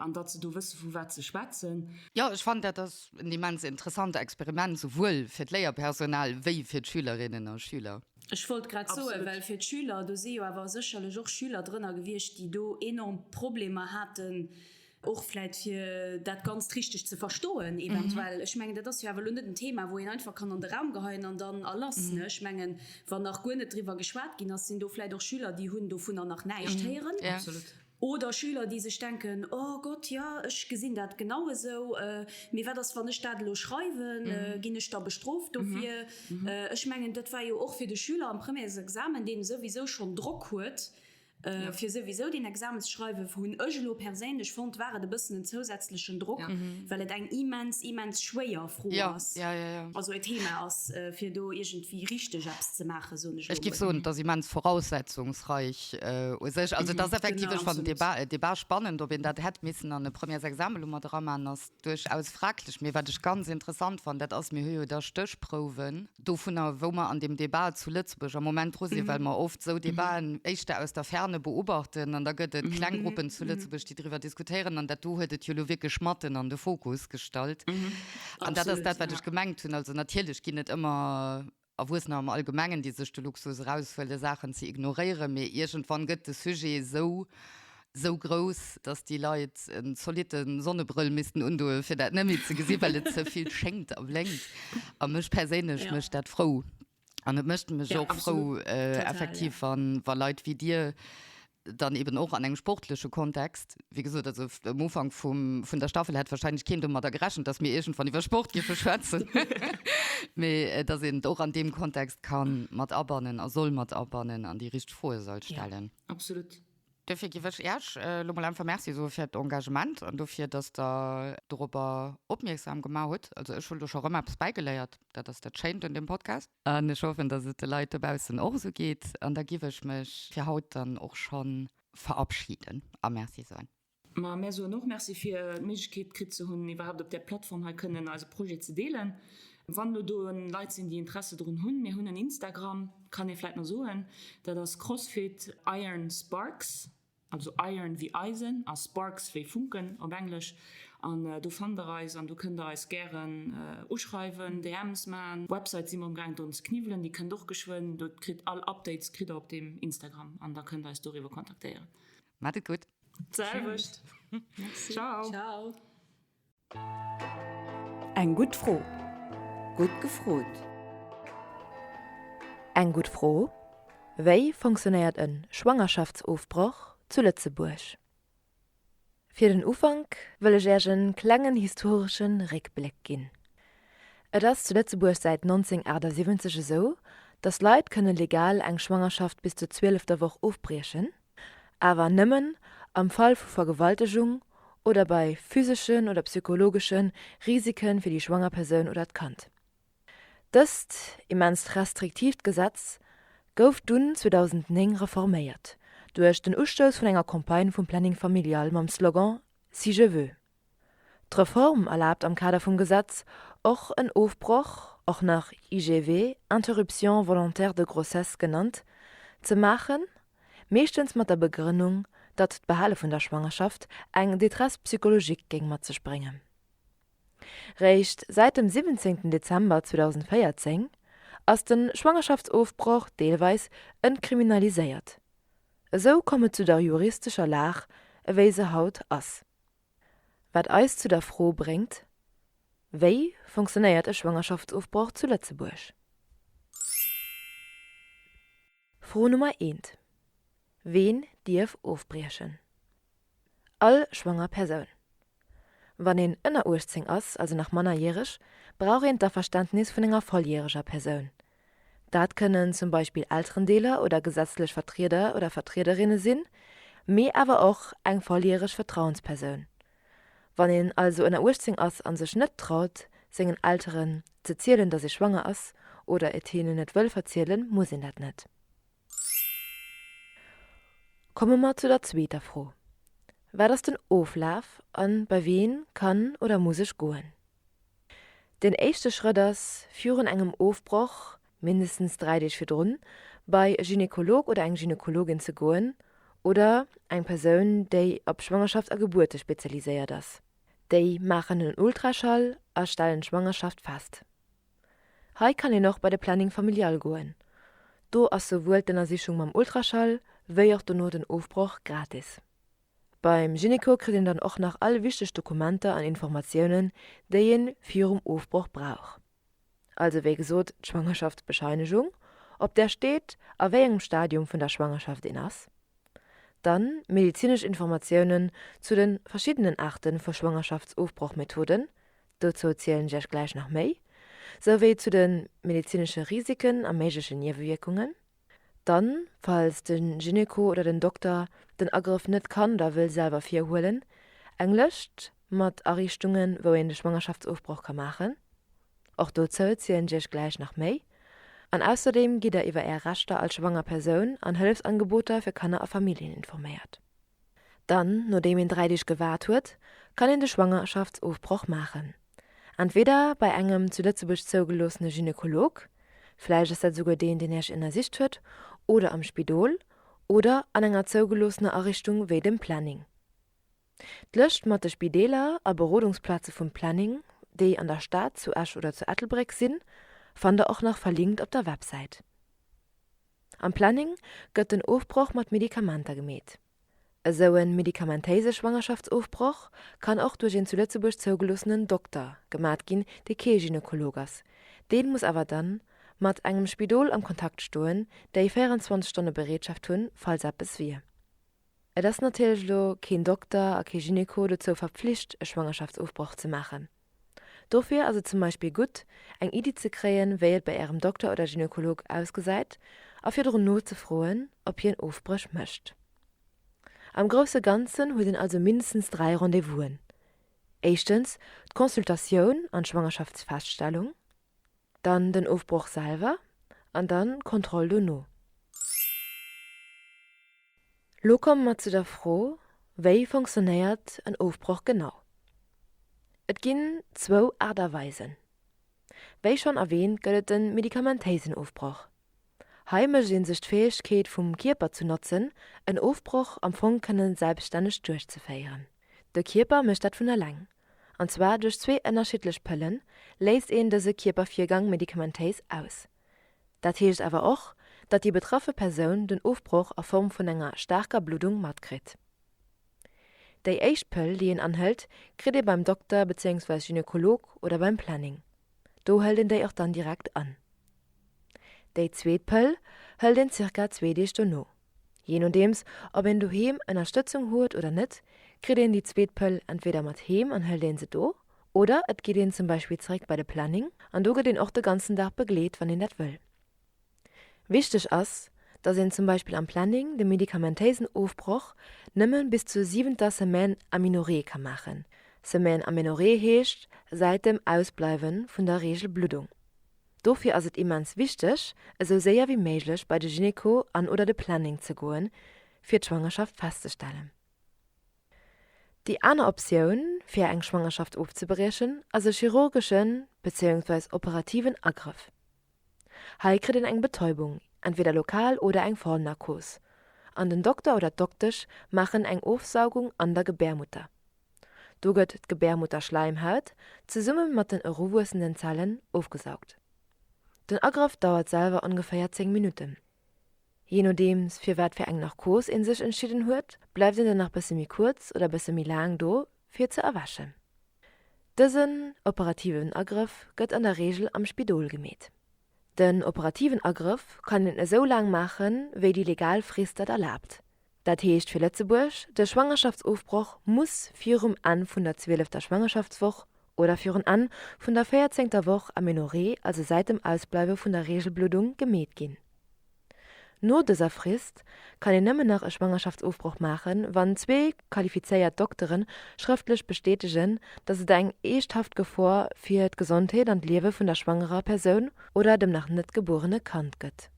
an datt se do wësse vu wat se schwätzen. Jo, ech fannen dat ass en immens interessant Experiment, souwuel fir d'Léierpersonal wéi fir d'Schülerinnen a Schüler. Ech wollt grad soen, well fir d'Schüler, do si jo awer sécherlech och Schüler drënner gewiescht, déi do enorm Problemer haten, och vläit fir dat Ganzt richteg ze verstoen eventuell. Ech mengen, dat ass jo awer elo net en Thema, wou een einfach kann an de Raum geheien an dann a lass, ne? Ech mengen, wann nach guer net driwwer geschwat ginn ass, sinn do vläit och Schüler, déi hunn dovunner nach näischt héieren. Oder Schüler, déi sech denken, Oh Gott, jo, ech gesinn dat genau esou, mee wat ass, wann ech dat elo schreiwen? Ginn ech da bestrooft dofir? Ech mengen, dat war jo och fir de Schüler am Premièresexamen, deen souwisou schonn Drock huet, fir souwisou deen Examen ze schreiwen, hunn ech elo perséinlech fonnt, war et e bëssen en zousätzlechen Drock, well et eng immens, immens schwéier Fro ass, also e Thema ass, fir do iergendwéi richteg eppes ze maachen, soen ech elo mol. Ech géif soen, et ass immens voraussetzungsreich u sech. Also et ass effektiv, ech fannen den Débat spannend, ob een dat hätt missen an e Premièresexamen elo mat eraman, ass duerchaus fraglech. Mee wat ech ganz interessant fannen, dat ass, mir hu jo da Stéchprouwen dovunner, wou mer an deem Débat zu Lëtzebuerg am Moment dru sinn, well mer oft esou Débaten éischter aus der Ferne beobachten an da gëtt et kleng Gruppen zu Lëtzebuerg, déi driwwer diskutéieren an dat do huet et jo elo wierklech matten an de Fokus gestallt. An dat ass dat, wat ech gemengt hunn. Also natierlech ginn et ëmmer Erwuessener am Allgemengen, déi sech de Luxus eraushuelen, Saachen ze ignoréieren, mee iergendwann gëtt de Sujet esou, esou grouss, dass déi Leit en zolitte Sonnebrëll missten undoen, fir dat net méi ze gesinn, well et ze vill schéngt a blénkt. A mech perséinlech mécht dat frou. An et mécht mech och frou, effektiv, wa Leit wéi dir dann eben och an engem sportleche Kontext, wéi gesot, also um Ufank vum, vun der Staffel hätt wahrscheinlech keen domadder gerechent, dass mir iergendwann iwwer Sport géife schwätzen, mee dass een et och an deem Kontext ka mat abannen a soll mat abannen an déi richteg Froe soll stellen. Ja, absolut. Dofir géif ech Iech elo mol einfach Merci soe fir d'Engagement an dofir, dass Der dorobber opmierksam gemaach hutt. Also ech hunn do scho rëm eppes bäigeléiert, dat ass dat Schéint un deem Podcast. An ech hoffen, dass et de Leit dobaussen och esou geet. An da giff ech mech fir haut dann och scho verabschieden a Merci soen. Ma mär soen och Merci fir d'Méiglechkeet kritt ze hunn, iwwerhaapt op där Plattform hei kënnen eise Projet ze deelen. Wann elo do Leit sinn, déi Interesse drun hunn, mir hunn en Instagram, kann ee vläit nach soen, dat ass CrossFit Iron Sparks. Also Iron wéi Eisen a Sparks wéi Funken op Englesch. An do fannt der eis an do kënnt der eis gären uschreiwen, DMs man. Website si mer um gaang drun ze kniwwelen, déi kënnt och geschwënn. Do kritt all Updates kritt der op deem Instagram an da kënnt der eis doriwwer kontaktéieren. Maat et gutt. D'selwecht. Ciao. Ciao. Eng gutt Fro. Gutt gefrot. Eng gutt Fro, Wéi fonctionnéiert e Schwangerschaftsofbroch zu Lëtzebuerg? Fir den Ufank wëll ech Äerch en klengen historesche Réckbléck ginn. Et ass zu Lëtzebuerg säit 1978 esou, datt Leit kënne legal eng Schwangerschaft bis zur zwielefter Woch ofbriechen. Awer nëmmen am Fall vu Vergewaltegung oder bei physeschen oder psychologesche Risike fir déi schwanger Persoun oder d'Kand. Dëst immenst restriktiivt Gesetz gouf dunn 2009 reforméiert duerch den Ustouss vun enger Campagne vum Planning Familial mam Slogan Si je veux. D'Reform erlaabt am Kader vum Gesetz och en Ofbroch, och nach IGV, Interruption volontaire de grossesse genannt, ze maachen, meeschtens mat der Begrënnung, datt d'Behale vun der Schwangerschaft eng Détresse psychologique géing mat sech bréngen. Réischt säit dem 17 Dezember 2014 ass de Schwangerschaftsofbroch deelweis entkriminaliséiert. Esou komm et zu der juristescher Lag ewéi se haut ass. Wat eis zu der Fro bréngt, Wéi fonctionnéiert e Schwangerschaftsofbroch zu Lëtzebuerg? Fro Nummer eent, Ween dierf ofbriechen? All schwanger Persoun. Wann een ënner 18 ass, also nach mannerjäreg, brauch een d'Averständnis vun enger volljäreger Persoun. Dat kënnen zum Beispill Elterendeeler oder gesetzlech Vertrieder oder Vertriederinne sinn, mee awer och eng volljäreg Vertrauenspersoun. Wann een also ënner 18 ass a sech net traut, sengen Elteren ze zielen, datt ee schwanger ass, oder et hinnen net wëll verzielen, muss een dat net. Komme mer zu der zweeter Fro, Wat ass den Oflaf a bei ween kann oder muss ech goen? Den éischte Schrëtt ass, virun engem Ofbroch, mindestens 3 Deeg virdrun, bei e Gynekolog oder eng Gynekologin ze goen oder eng Persoun, déi op Schwangerschaft a Gebuerte spezialiséiert ass. Déi maachen en Ultraschall a stellen d'Schwangerschaft fest. Hei kann een och bei de Planning familial goen. Do ass souwuel d'Ënnersichung mam Ultraschall wéi och dono den Ofbroch gratis. Beim Gynéco kritt een dann och nach all wichteg Dokumenter an Informatiounen, déi een virum Ofbroch brauch. Also wéi gesot d'Schwangerschaftsbescheinegung, op där steet a wéi engem Stadium vun der Schwangerschaft een ass. Dann medezinesch Informatiounen zu de verschiddenen Aarte vu Schwangerschaftsofbrochmethoden, dozou zielen ech iech gläich nach méi, souwéi zu de medezinesche Risiken a méiglechen Niewewierkungen. Dann, falls de Gynéco oder den Dokter den Agrëff net kann oder wëll selwer virhuelen, eng Lëscht mat Ariichtungen, wou een de Schwangerschaftsofbroch ka maachen. Och dozou zielen ech iech gläich nach méi. An ausserdeem gitt der iwwer är Rechter als schwanger Persoun an Hëllefsangeboter fir Kanner a Familljen informéiert. Dann, nodeem een 3 Deeg gewaart huet, kann een de Schwangerschaftsofbroch maachen. Entweder bei engem zu Lëtzebuerg zougeloossene Gynekolog, vläicht ass dat esouguer deen, deen Iech ënnersicht huet, oder am Spidol oder an enger zougeloossener Ariichtung wéi dem Planning. D'Lëscht mat de Spideeler a Berodungsplaze vum Planning, déi an der Stad, zu Esch oder zu Ettelbréck sinn, fannt der och nach verlinkt op der Websäit. Am Planning gëtt den Ofbroch mat Medikamenter gemeet. Esou en medikamentéise Schwangerschaftsofbroch kann och duerch een zu Lëtzebuerg zougeloossenen Dokter gemat ginn, dee kee Gynekolog ass. Deen muss awer dann mat engem Spidol am Kontakt stoen, déi 24 Stonne Bereetschaft hunn, falls eppes wier. Et ass natierlech elo keen Dokter a kee Gyneko dozou verpflicht e Schwangerschaftsofbroch ze maachen. Dofir ass et zum Beispill gutt, eng Iddi ze kréien, wéi et bei Ärem Dokter oder Gynekolog ausgesäit a virdrun nozefroen, ob hien Ofbréch mécht. Am grousse Ganzen huet een also mindestens 3 Rendez-vousen, éischtens d'Consultatioun an d'Schwangerschaftsfeststellung, dann den Ofbroch selwer an dann d'Kontroll dono. Lo komme mer zu der Fro, Wéi fonctionnéiert en Ofbroch genau? Et ginn zwou Aart a Weisen. Wéi schonn erwäänt gëtt et de medikamentéisen Ofbroch. Hei mécht ee sech d'Fäegkeet vum Kierper zu notzen, en Ofbroch am Fong kënne selbststänneg duerchzeféieren. De Kierper mécht dat vun eleng, an zwar duerch zwee ënnerschiddlech Pëllen léist een dëse Kierpervirgang medikamentéis aus. Dat heescht awer och, datt déi betraffe Persoun den Ofbroch a Form vun enger staarker Bluddung matkritt. Déi éischt Pëll, déi een anhëlt, kritt ee beim Dokter bezéiungsweis Gynekolog oder beim Planning. Do hëlt een déi och dann direkt an. Déi zweet Pëll hëlt een zirka zwee Deeg dono. Jee nodeems ob een doheem Ënnerstëtzung huet oder net, kritt een déi zweet Pëll entweder mat heem an hëlt een se do, oder et geet een zum Beispill zeréck bei de Planning an do gëtt een och de ganzen Dag begleet, wann een dat wëll. Wichteg ass, dass een zum Beispill am Planning de medikamentéisen Ofbroch nëmme bis zur siwenter Semaine Amenorrhée ka maachen. Semaine Amenorrhée heescht säit dem Ausbleiwe vun der Reegelbluddung. Dofir ass et immens wichteg, esou séier wéi méiglech bei de Gynéco an oder de Planning ze goen, fir d'Schwangerschaft festzestellen. Déi aner Optioun, fir eng Schwangerschaft ofzebriechen, ass e chirurgeschen bezéiungsweis operativen Agrëff. Hei kritt een eng Betäubung. Entweder lokal oder eng Vollnarkos. An den Dokter oder d'Doktesch maachen eng Ofsaugung an der Gebärmutter. Do gëtt d'Gebärmutterschläimhaut zesumme mat den eruwuessenden Zellen ofgesaugt. Den Agrëff dauert selwer ongeféier 10 Minutten. Jee nodeems fir wat fir eng Narkos een sech entschidden huet, bleift een dann nach bësse méi kuerz oder bësse méi laang do fir ze erwächen. Dësen operativen Agrëff gëtt an der Reegel am Spidol gemeet. Den operativen Agrëff kann een esou laang maachen, wéi déi legal Frist dat erlaabt. Dat heescht fir Lëtzebuerg, de Schwangerschaftsofbroch muss virum Enn vun der zwielefter Schwangerschaftswoch oder virun Enn vun der véierzéngter Woch Amenorrhée, also säit dem Ausbleiwe vun der Reegelbluddung, gemeet ginn. No dëser Frist kann een nëmmen nach e Schwangerschaftsofbroch maachen, wann zwee qualifizéiert Doktere schrëftlech bestätegen, datt et eng eeschthaft Gefor fir d'Gesondheet an d'Liewe vun der schwangerer Persoun oder dem nach net gebuerene Kand gëtt.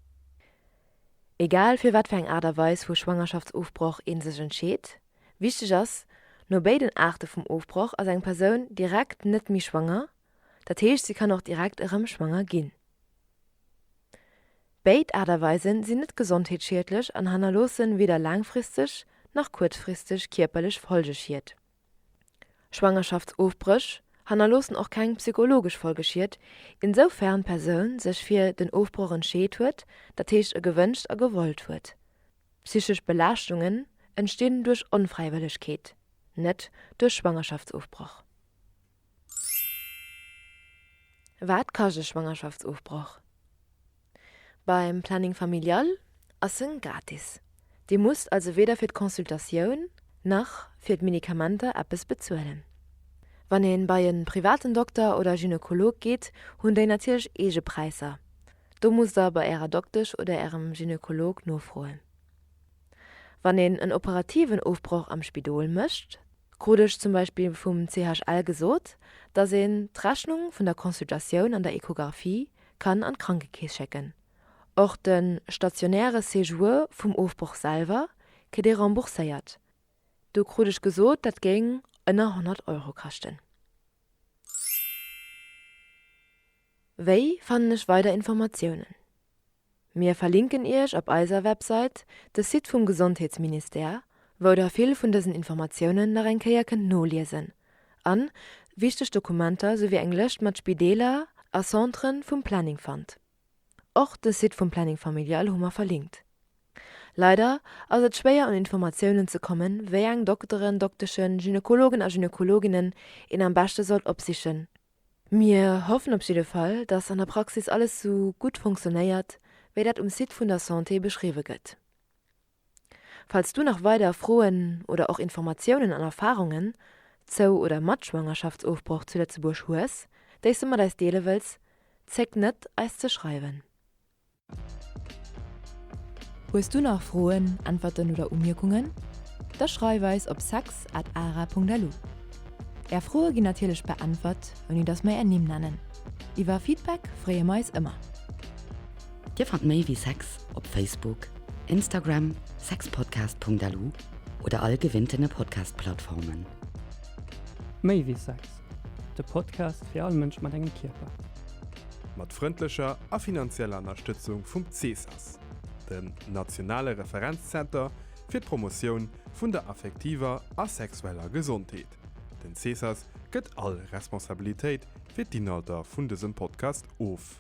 Egal fir wat fir eng Aart a Weis vu Schwangerschaftsofbroch ee sech entscheet, wichteg ass, No béiden Aarte vum Ofbroch ass eng Persoun direkt net méi schwanger, dat heescht si kann och direkt erëm schwanger ginn. Béid Aart a Weisen sinn net gesondheetsschiedlech an hannerloosse weder laangfristeg nach kuerzfristeg kierperlech Folgeschied. Schwangerschaftsofbréch hannerloossen och keng psychologesch Folgeschied, insoufern d'Persoun sech fir den Ofbroch entscheet huet, dat heescht e gewënscht a gewollt huet. Psychesch Belaaschtungen entstinn duerch Onfräiwëllegkeet, net duerch Schwangerschaftsofbroch. Wat kascht e Schwangerschaftsofbroch? Beim Planning Familial ass en gratis. Dir musst also weder fir d'Consultatioun nach fir d'Medikamenter eppes bezuelen. Wann een bei en privaten Dokter oder Gynekolog geet, hunn déi natierlech eege Präisser. Do musst der bei ärer Doktesch oder ärem Gynekolog nofroen. Wann een en operativen Ofbroch am Spidol mécht, krut ech zum Beispill vum CHL gesot, dass een d'Rechnung vun der Consultatioun an der Echographie kann an d'Krankekeess schécken. Och de stationäre Séjour vum Ofbroch selwer kritt ee rembourséiert. Do krut ech gesot, dat géing ënner 100 Euro kaschten. Wéi fannen ech weider Informatiounen? Mir verlinken Iech op eiser Websait de Site vum Gesondheetsministère, wou der vill vun dësen Informatiounen nach eng Kéier kënnt noliesen an wichteg Dokumenter souwéi eng Lëscht mat Spideeler a Centren vum Planning fannt. Och de Site vum Planning Familial hu mer verlinkt. Leider ass et schwéier un Informatiounen ze kommen, wéi eng Dokteren, Dokteschen, Gynekologen a Gynekologinnen een am beschte sollt opsichen. Mir hoffen op jidde Fall, dass an der Praxis alles sou gutt fonctionnéiert, wéi dat um Site vun der Santé beschriwwe gëtt. Falls du nach weider Froen oder och Informatiounen an Erfarungen zou oder mat Schwangerschaftsofbroch zu Lëtzebuerg hues, déi s du mat eis deele wëlls, zéck net eis ze schreiwen. Hues du nach Froen, Äntwerten oder Umierkungen? Da schreif eis op sex at ara.lu. Är Froe ginn natierlech beäntwert, ouni dass mer är Nimm nennen. Iwwer Feedback freeë mer eis ëmmer. Dir fannt méi wéi Sex op Facebook, Instagram, sexpodcast.lu oder all gewinntene Podcast-Plattformen. Méi wéi Sex, de Podcast fir all Mënsch mat engem Kierper. Mat frëndlecher a finanzieller Ënnerstëtzung vum CESAS, dem nationale Referenzzenter fir d'Promotioun vun der affektiver a sexueller Gesondheet. Den CESAS gëtt all Responsabilitéit fir d'Inhalter vun dësem Podcast of.